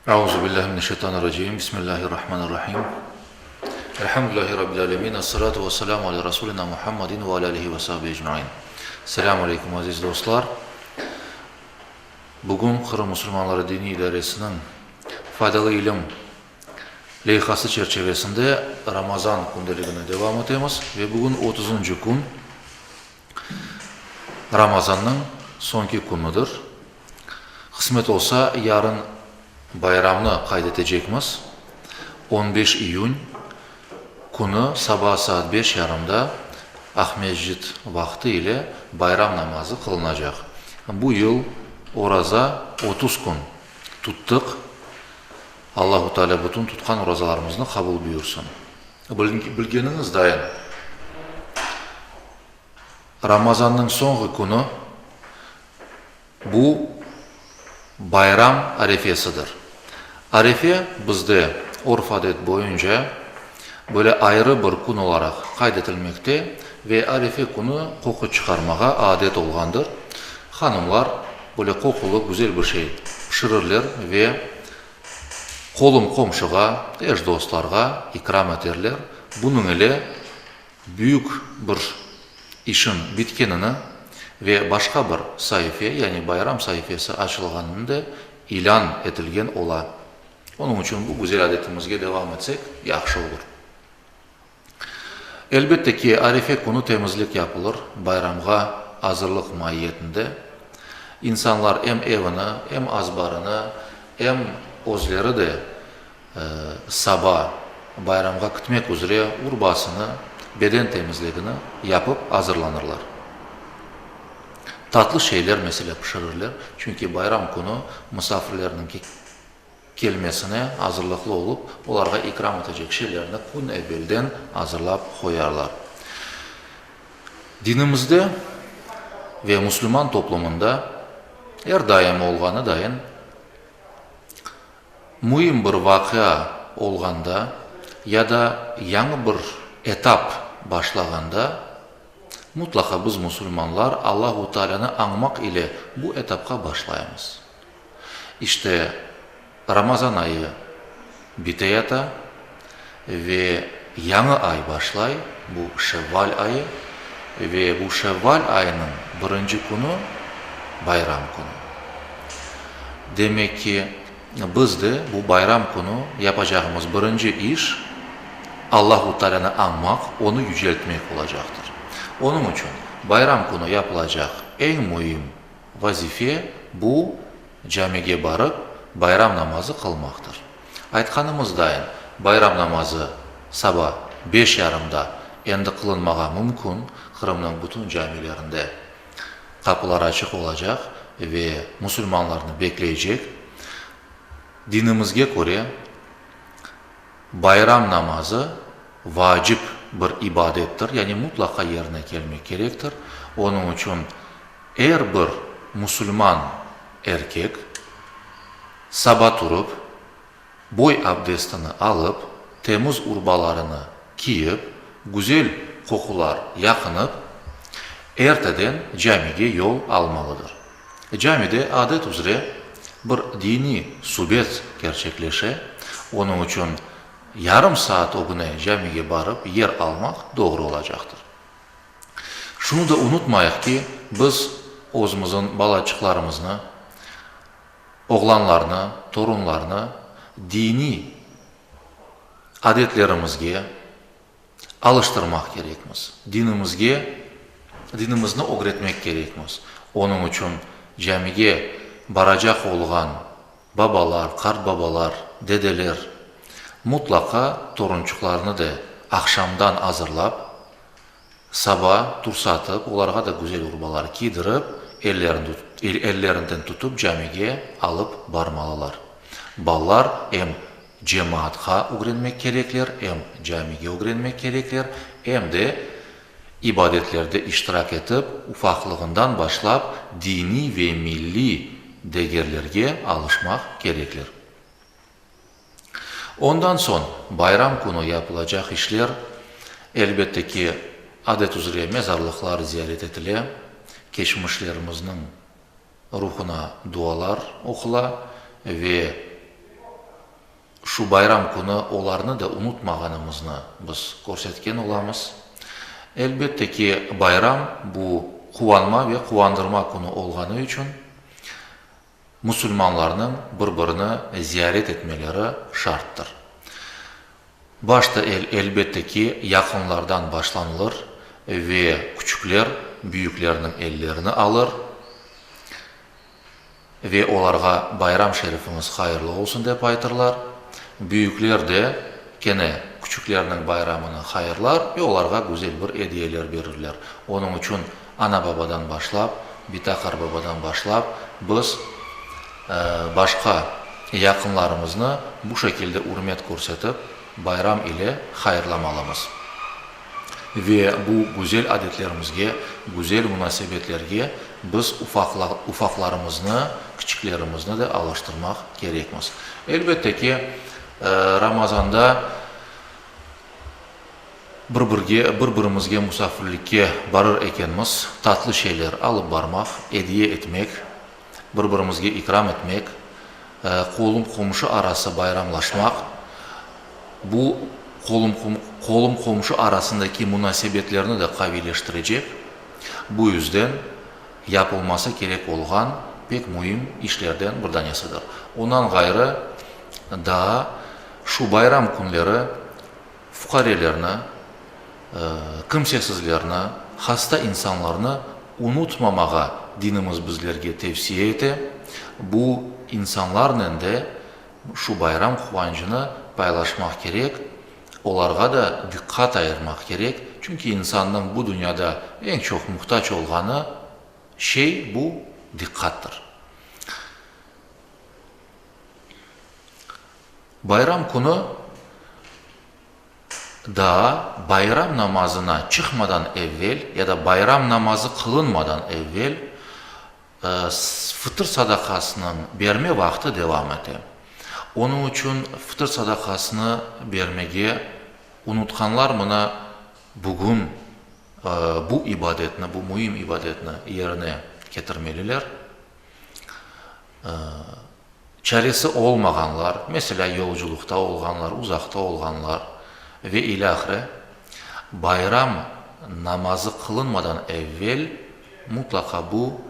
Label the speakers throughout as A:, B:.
A: Euzu billahi mineşşeytanirracim. Bismillahirrahmanirrahim. Elhamdülillahi rabbil alemin. Esselatu vesselamu ala rasulina Muhammedin ve ala alihi ve sahbihi ecmain. Selamu aleyküm aziz dostlar. Bugün Qırım musulmanları diniy idaresiniñ Faydalı ilim leyhası çerçevesinde Ramazan kündeligini devam etemiz ve bugün otuzıncı kün, Ramazannıñ soñki künüdir. Qısmet olsa, yarın bayramnı qayd etecekmiz, on beş iyün künü saba saat beş yarımda Aqmescit vaqtı ile bayram namazı qılınacaq. Bu yıl oraza 30 kün tuttıq. Allahu Teala bütün tutqan orazalarımıznı qabul buyursın. Bilgeniñiz dayın, Ramazannıñ soñğu künü bu bayram arefesidir. Arefe bizde örf-adet boyunca böyle ayrı bir kün olaraq qayd etilmekte ve arefe künü qoqu çıqarmağa adet olğandır. Hanımlar böyle qoqulı güzel bir şey pişirirler ve qolum-qomşuğa, eş-dostlarğa ikram eterler. Bunıñ ile büyük bir işiñ bitkenini ve başqa bir saife, yani bayram saifesi açılğanını da ilân etilgen ola. Onıñ içün bu güzel adetimizge devam etsek, yahşı olur. Elbette ki, arefe künü temizlik yapılır, bayramğa azırlıq maiyetinde. İnsanlar em evini, em azbarını, em özleri de saba bayramğa kitmek üzre urbasını, beden temizligini yapıp azırlanırlar. Tatlı şeyler, meselâ, pişirirler, çünki bayram künü musafirlerniñ kelmesine azırlıqlı olıp, olarğa ikram etecek şeylerni kün evelden azırlap qoyarlar. Dinimizde ve musulman toplumında er daim olğanı dayın, Müim bir vaqia olğanda ya da yañı bir etap başlağanda, mutlaqa biz, musulmanlar, Allahu Taalânı añmaq ile bu etapqa başlaymız. İşte, Ramazan ayı biteyata ve yañı ay başlay, bu Şevval ayı, ve bu Şevval ayınıñ birinci künü bayram künü. Demek ki, biz de bu bayram künü yapacağımız birinci iş, Allahu Taalânı añmaq, Onı yüceltmek olacaqtır. Onıñ içün bayram künü yapılacaq eñ müim vazife, bu, camige barıp, bayram namazı qılmaqtır. Aytqanımızdayın, bayram namazı saba beş yarımda endi qılınmağa mümkün, Qırımnıñ bütün camilerinde qapılar açıq olacaq ve musulmanlarnı bekleycek. Dinimizge köre, bayram namazı vacip bir ibadettir, yani mutlaqa yerine kelmek kerektir. Onıñ içün er bir musulman erkek saba turıp, boy abdestini alıp, temiz urbalarını kiyip, güzel qoqular yaqınıp, erteden camige yol almalıdır. Camide adet üzre bir diniy subet kerçekleşe, onıñ içün yarım saat ögüne camige barıp yer almaq doğru olacaqtır. Şunı da unutmayıq ki, biz özümizin balaçıqlarımıznı, oğlanlarnı, torunlarnı diniy adetlerimizge alıştırmaq kerekmiz, dinimizge, dinimizni ögretmek kerekmiz. Onıñ içün camige baracaq olğan babalar, qartbabalar, dedeler mutlaqa torunçıqlarını da aqşamdan azırlap, Saba tursatıp, olarğa da güzel urbalar kiydirip, ellerinden tutıp camige alıp barmalılar. Balalar em cemaatqa ögrenmek kerekler, em camige ögrenmek kerekler, em de ibadetlerde iştirak etip, ufaqlığından başlap diniy ve milliy degerlerge alışmaq kerekler. Ondan soñ bayram künü yapılacaq işler, elbette ki, adet üzre mezarlıqlar ziyaret etile, keçmişlerimizniñ ruhuna dualar oqula ve. Şu bayram künü olarnı da unutmağanımıznı biz körsetken olamız. Elbette ki, bayram bu quvanma ve quvandırma künü olğanı içün musulmanlarnıñ bir-birini ziyaret etmeleri şarttır. Başta elbette ki, yaqınlardan başlanılır ve küçükler büyüklerniñ ellerini alır ve olarğa bayram şerifiñiz hayırlı olsun dep aytırlar. Büyükler de kene küçüklerniñ bayramını hayırlar ve olarğa güzel bir ediyeler berirler. Onıñ içün ana-babadan başlap, bita-qarbabadan başlap biz başqa yaqınlarımıznı bu şekilde ürmet körsetip, bayram ile hayırlamalımız. Ve bu güzel adetlerimizge, güzel munasebetlerge biz ufaqlarımıznı, kiçiklerimizni de alıştırmaq kerekmiz. Elbette ki, Ramazanda bir-birge, bir-birimizge musafirlikke barır ekenmiz, tatlı şeyler alıp barmaq, ediye etmek, bir-birimizge ikram etmek, qolum-qomşu arası bayramlaşmaq, bu qolum-qomşu arasındaki munasebetlerni de qaviyleştirecek, bu yüzden yapılması kerek olğan pek müim işlerden bir danesidir. Ondan ğayrı, daa şu bayram künleri fuqarelerni, kimsesizlerni, hasta insanlarnı unutmamağa dinimiz bizlerge tevsiye ete. Bu insanlarnen de şu bayram quvançını paylaşmaq kerek, olarğa da diqqat ayırmaq kerek, çünki insannıñ bu dünyada eñ çoq muhtac olğanı şey bu diqqattır. Bayram künü daa bayram namazına çıqmadan evvel ya da bayram namazı qılınmadan evvel fıtır sadaqasınıñ berme vaqtı devam ete. Onıñ içün fıtır sadaqasını bermege unutqanlar mına bugün bu ibadetni, bu müim ibadetni yerine ketirmeliler. Çaresi olmağanlar, meselâ, yolculıqta olğanlar, uzaqta olğanlar ve ilâhre, bayram namazı qılınmadan evvel mutlaqa bu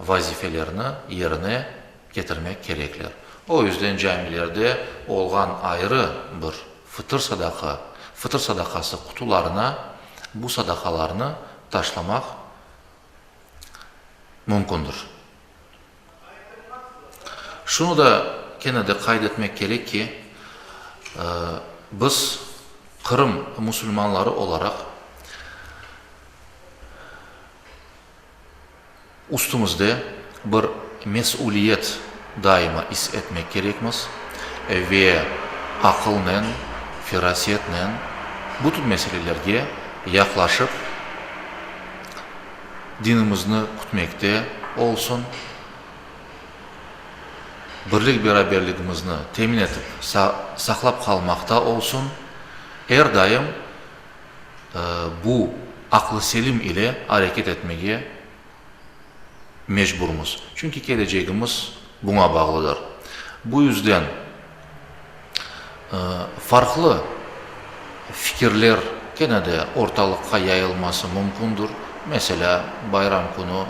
A: vazifelerni yerine ketirmek kerekler. O yüzden camilerde olğan ayrı bir fıtır sadaqa, fıtır sadaqası qutularına bu sadaqalarnı taşlamaq mümkündir. Şunı da kene de qayd etmek kerek ki, biz Qırım musulmanları olaraq üstümizde bir mesüliyet daima is etmek kerekmiz ve aqılnen, ferasetnen bütün meselelerge yaqlaşıp, dinimizni kütmekte olsun, birlik-beraberligimizni temin etip saqlap qalmaqta olsun, er daim bu aqlı-selim ile areket etmege mecburmız. Çünki kelecegimiz buña bağlıdır. Bu yüzden farqlı fikirler kene de ortalıqqa yayılması mümkündir. Meselâ, bayram künü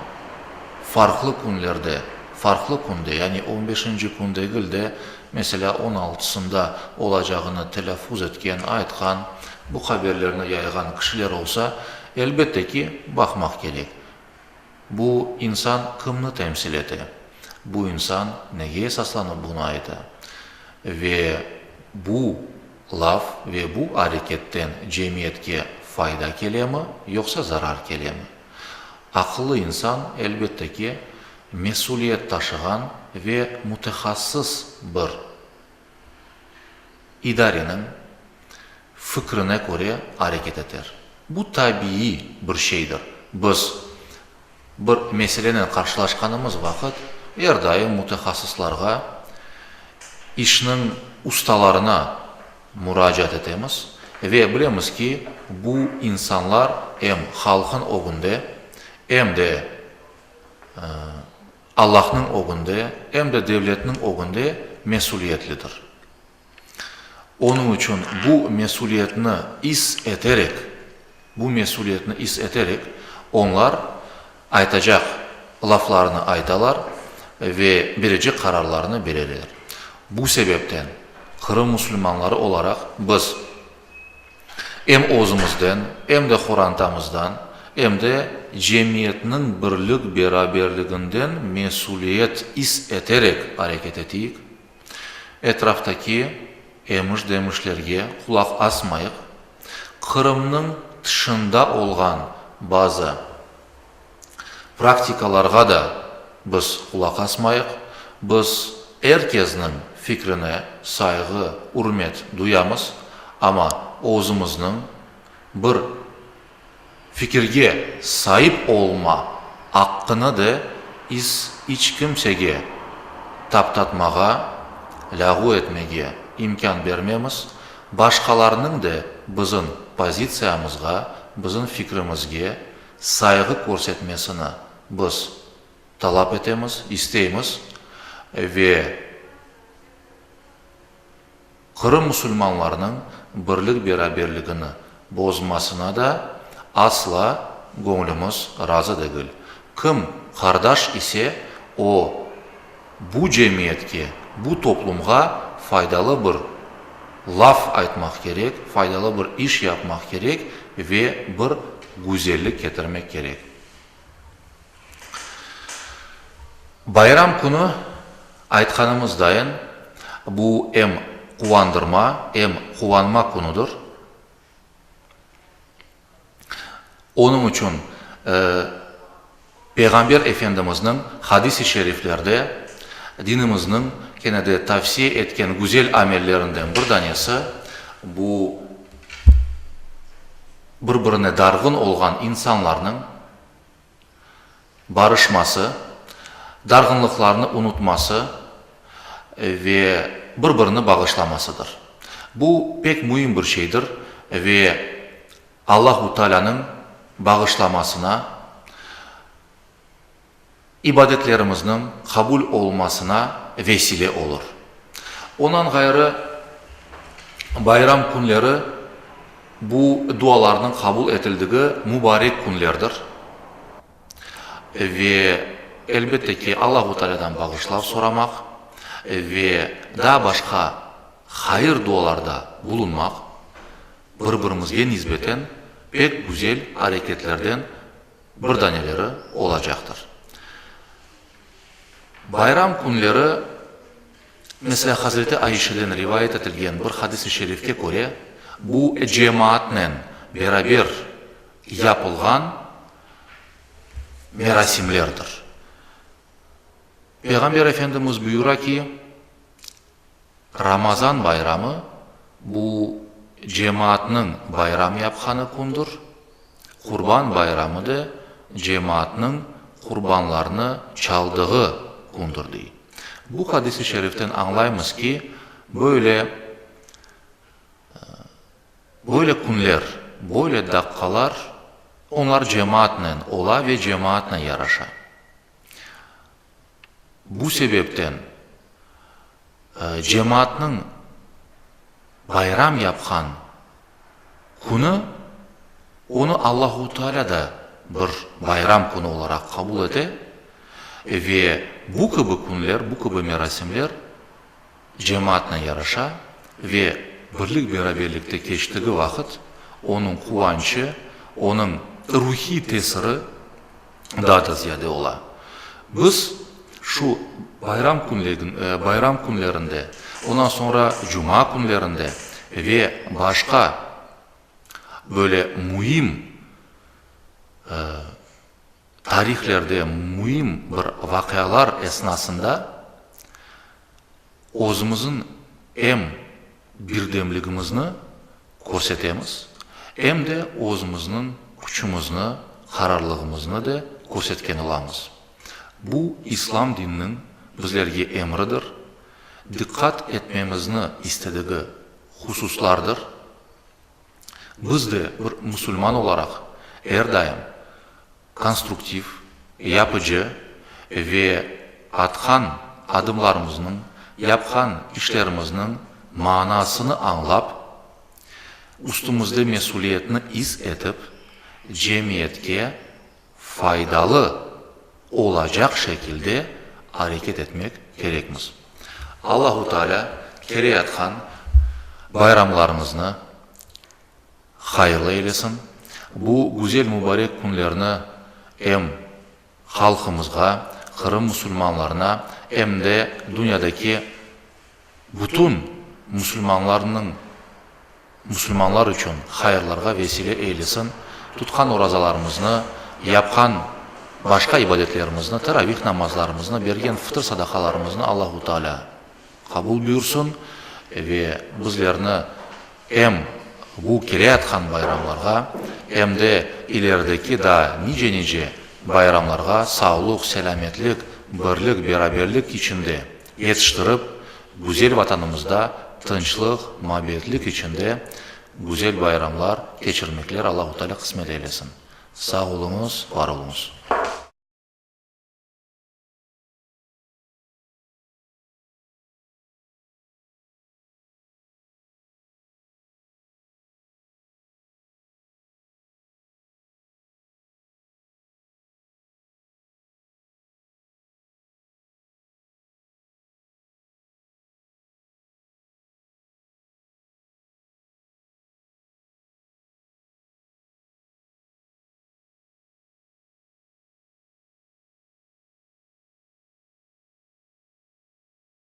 A: farqlı künlerde, farqlı künde, yani on beşinci kün degil de, meselâ, on altısında olacağını telâffuz etken, aytqan, bu haberlerni yayğan kişiler olsa, elbette ki, baqmaq kerek. Bu insan kimni temsil ete? Bu insan nege esaslanıp bunı ayta? Ve bu laf ve bu areketten cemiyetke fayda kelemi, yoqsa zarar kelemi? Aqıllı insan, elbette ki, mesüliyet taşığan ve mütehassıs bir idareniñ fikrine köre areket eter. Bu tabiiy bir şeydir. Biz bir meselenen qarşılaşqanımız vaqıt er daim mütehassıslarğa, işniñ ustalarına muracaat etemiz ve bilemiz ki, bu insanlar em halqın ögünde, em de Allahnıñ ögünde, em de devletniñ ögünde mesüliyetlidir. Onıñ içün bu mesüliyetni is eterek, bu mesüliyetni is eterek, onlar aytacaq laflarını aytalar ve berecek qararlarını bereler. Bu sebepten Qırım musulmanları olaraq biz em özümizden, em de qorantamızdan, em de cemiyetniñ birlik-beraberliginden mesüliyet is eterek areket eteyik, Etraftaki emiş-demişlerge qulaq asmayıq, Qırımnıñ tışında olğan bazı praktikalarğa da biz qulaq asmayıq. Biz er kesniñ fikrine sayğı, ürmet duyamız, amma özümizniñ bir Fikirge saip olma aqqını da is iç kimsege taptatmağa, lâğu etmege imkân bermemiz, başqalarnıñ da bizim pozitsiyamızğa, bizim fikrimizge sayğı körsetmesini biz talap etemiz, isteymiz ve Qırım musulmanlarınıñ birlik-beraberligini bozmasına da asla göñlümiz razı degil. Kim qardaş ise, o, bu cemiyetke, bu toplumğa faydalı bir laf aytmaq kerek, faydalı bir iş yapmaq kerek ve bir güzellik ketirmek kerek. Bayram künü, aytqanımız dayın, bu em quvandırma, em quvanma künüdir. Onıñ içün Peyğamber Efendimizniñ hadis-i şeriflerde dinimizniñ kene de tavsiye etken güzel amellerinden bir danesi bu bir-birine darğın olğan insanlarnıñ barışması, darğınlıqlarını unutması ve bir-birini bağışlamasıdır. Bu pek müim bir şeydir ve Allahu Taalânıñ bağışlamasına, ibadetlerimizniñ qabul olmasına vesile olur. Ondan ğayrı, bayram künleri bu dualarnıñ qabul etildigi mubarek künlerdir ve, elbette ki, Allahu Taalâdan bağışlav soramaq ve daa başqa hayır dualarda bulunmaq bir-birimizge nisbeten pek güzel areketlerden bir daneleri olacaqtır. Bayram künleri, meselâ, Hazreti Ayşeden rivayet etilgen bir hadis-i şerifke köre, bu cemaatnen beraber yapılğan merasimlerdir. Peyğamber Efendimiz buyura ki, Ramazan bayramı, bu cemaatnıñ bayram yapqanı kündir, Qurban bayramı da cemaatnıñ qurbanlarnı çaldığı kündir, dey. Bu hadis-i şeriften añlaymız ki, böyle böyle künler, böyle daqqalar, onlar cemaatnen ola ve cemaatnen yaraşa. Bu sebepten cemaatnıñ bayram yapqan künü, onı Allahu Teala da bir bayram künü olaraq qabul ete ve bu kibi künler, bu kibi merasimler cemaatnen yaraşa ve birlik-beraberlikte keçtigi vaqıt onıñ quvançı, onıñ ruhiy tesiri daa da ziyade ola. Biz şu bayram bayram künlerinde, ondan soñra cuma künlerinde ve başqa böyle müim tarihlerde müim bir vaqialar esnasında özümizniñ em birdemligimizni körsetemiz, em de özümizniñ küçümizni, qararlığımıznı da körsetken olamız. Bu İslam dininiñ bizlerge emridir, diqqat etmemizni istedigi hususlardır. Biz de bir musulman olaraq er daim konstruktiv, yapıcı ve atqan adımlarımıznıñ, yapqan işlerimizniñ. Manasını añlap, üstümizde mesüliyetni is etip, cemiyetke faydalı olacaq şekilde areket etmek kerekmiz. Allahu Teala keleyatqan bayramlarıñıznı hayırlı eylesin, bu güzel mübarek künlerni em halqımızğa, Qırım musulmanlarına, em de dünyadaki bütün musulmanlarnıñ, musulmanlar içün hayırlarğa vesile eylesin, tutqan orazalarımıznı, yapqan başqa ibadetlerimizni, teravih namazlarımıznı, bergen fıtır sadaqalarımıznı Allahu Teala qabul buyursın ve bizlerni em bu keleyatqan bayramlarğa, em de ilerideki daa nice-nice bayramlarğa sağlıq, selâmetlik, birlik, beraberlik içinde yetiştirip, güzel Vatanımızda tınçlıq, mabetlik içinde güzel bayramlar keçirmekler Allahu Teala qısmet eylesin. Sağ oluñız, var oluñız.